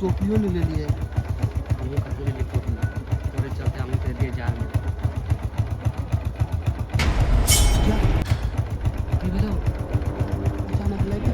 टोपियो नहि लेलियै। हमहूँ कतहु लेलियै टोपी, तोरे चलते हमहूँ तऽ एलियै जाड़मे। की भेलौ? अचानक लाइट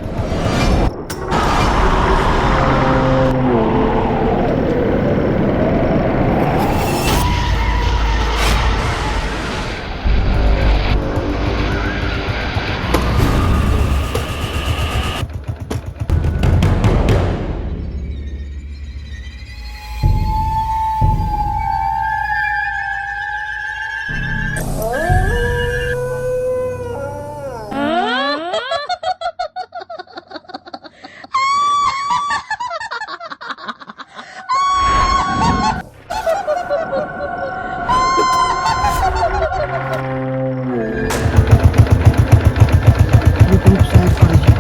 रुक रुक, साइड करै छी।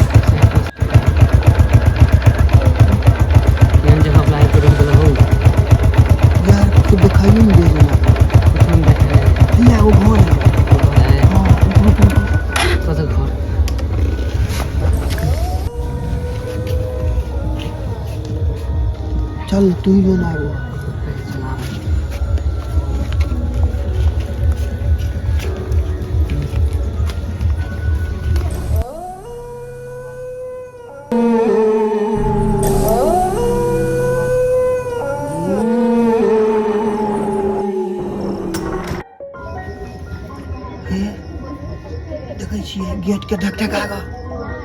केहन जगह पर आबि कऽ रोकि देलहु? यार, कुछ देखाइयो नहि दे जेना। कुछो नहि देखाइ है। हैया, ओ घर है। घर है? हँ, रुक रुक रुक। कतऽ घर? चल, तू ही जो ना आगू। चला। हे, देखै छियै गेट के ढकढका कऽ।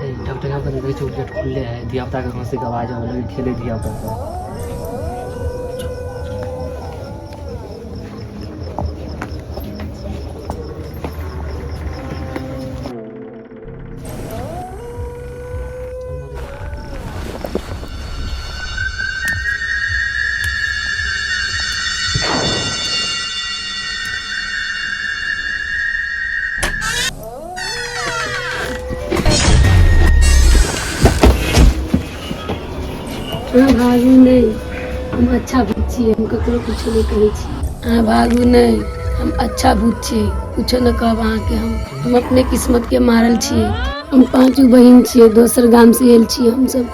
हे, ढकढका पर देखै छियै, गेट खुलले है। धिया पुता के हंसी के आवाज आबै लगै, खेले धिया पुता सब। अहाँ भागू नहि, हम अच्छा भूत छियै, हम ककरो कुछो नहि कहै छी। अहाँ भागू नहि, हम अच्छा भूत छियै, कुछो नहि कहब अहाँके। हम अपने किस्मत के मारल छियै। हम पाँचो बहिन छियै, दोसर गाम से आयल छियै हमसब।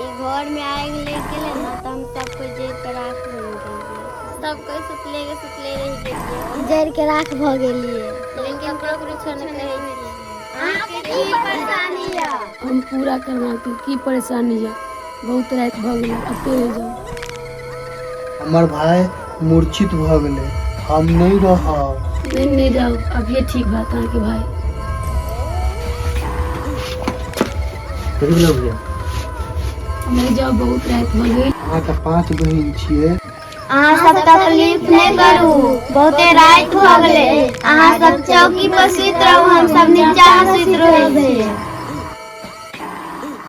ई घर में आगि लागि गेलै ने तऽ हम सब कोइ जरि के राख बनि गेलियै। सब कोइ सुतले के सुतले रहि गेलियै, जरि के राख भऽ गेलियै, लेकिन ककरो कुछो नहि कहै छियै। अहाँके की परेशानी यऽ? हम पूरा करब अहाँके। की परेशानी यऽ? बहुत राति भऽ गेलै, अते रहि जाउ। हमर भाय मूर्छित भऽ गेलै, हम नहि रहब। नहि नहि, जाउ, अभिये ठीक बात अहाँके भाय। कथी भेलौ भैया? नहि जाउ, बहुत राति भऽ गेल। अहाँके पाँच बहिन छियै। अहाँ सब तकलीफ नहि करू, बहुते राति भऽ गेलै। अहाँ सब चौकी पर सुति रहू, हम सब नीचा मे सुति रहै छियै।